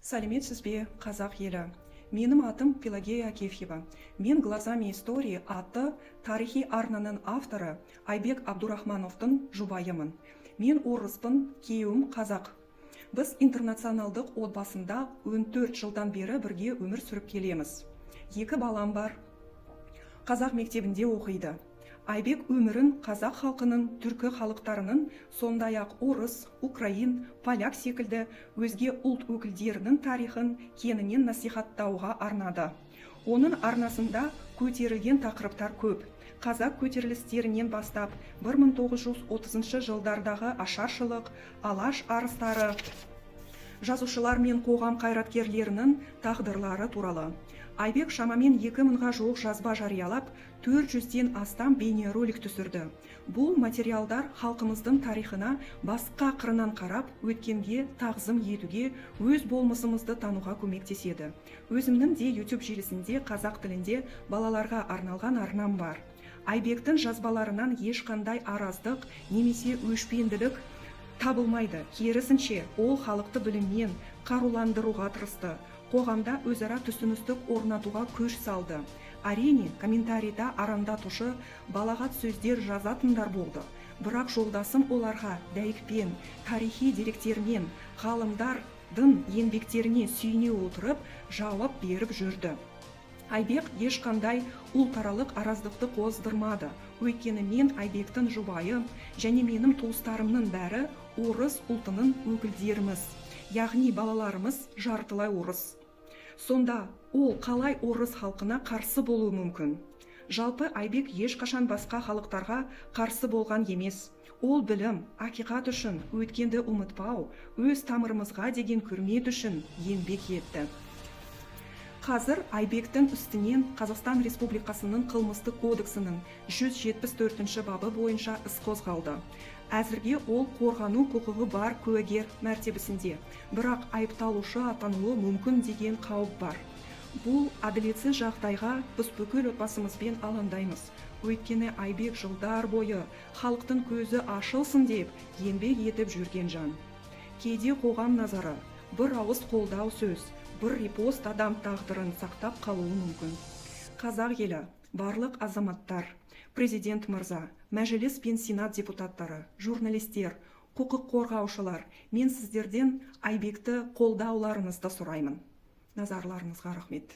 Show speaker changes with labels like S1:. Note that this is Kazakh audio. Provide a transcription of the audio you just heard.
S1: Сәлеметсіз бе, қазақ елі! Менің атым Пелагея Акефьева. Мен «Глазами истории» атты тарихи арнаның авторы Айбек Абдурахмановтың жұбайымын. Мен орыспын, күйеуім қазақ. Біз интернационалдық отбасында 14 жылдан бері бірге өмір сүріп келеміз. Екі балам бар, қазақ мектебінде оқиды. Айбек өмірін қазақ халқының, түркі халықтарының, сондай-ақ орыс, украин, поляк секілді өзге ұлт өкілдерінің тарихын кеңінен насихаттауға арнады. Оның арнасында көтерілген тақырыптар көп: қазақ көтерілістерінен бастап 1930 жылдардағы ашаршылық, Алаш арыстары, жазушылар мен қоғам қайраткерлерінің тағдырлары туралы. Айбек шамамен 2000-ға жуық жазба жариялап, 400-ден астам бейнеролик түсірді. Бұл материалдар халқымыздың тарихына басқа қырынан қарап, өткенге тағзым етуге, өз болмысымызды тануға көмектеседі. Өзімнің де YouTube желісінде қазақ тілінде балаларға арналған арнам бар. Айбектің жазбаларынан ешқандай араздық немесе өшпенділік табылмайды. Керісінше, ол халықты біліммен қаруландыруға тырысты, қоғамда өзара түсіністік орнатуға күш салды. Әрине, комментарийда арандатушы, балағат сөздер жазатындар болды, бірақ жолдасым оларға дәйекпен, тарихи деректермен, ғалымдардың еңбектеріне сүйене отырып жауап беріп жүрді. Айбек ешқандай ұлтаралық араздықты қоздырмады, өйткені мен, Айбектің жұбайы, және менің туыстарымның бәрі орыс ұлтының өкілдеріміз, яғни балаларымыз жартылай орыс. Сонда ол қалай орыс халқына қарсы болуы мүмкін? Жалпы, Айбек ешқашан басқа халықтарға қарсы болған емес. Ол білім, ақиқат үшін, өткенді ұмытпау, өз тамырымызға деген құрмет үшін еңбек етті. Қазір Айбектің үстінен Қазақстан Республикасының Қылмыстық кодексінің 174 бабы бойынша іс қозғалды. Әзірге ол қорғану құқығы бар куәгер мәртебесінде, бірақ айыпталушы атануы мүмкін деген қауіп бар. Бұл әділетсіз жағдайға біз бүкіл отбасымызбен алаңдаймыз, өйткені Айбек жылдар бойы халықтың көзі ашылсын деп еңбек етіп жүрген жан. Кейде қоғам назары, бір ауыз қолдау сөз, бір репост адам тағдырын сақтап қалуы мүмкін. Қазақ елі, барлық азаматтар, президент мырза, Мәжіліс пен Сенат депутаттары, журналистер, құқық қорғаушылар, мен сіздерден Айбекті қолдауларыңызды сұраймын. Назарларыңызға рахмет.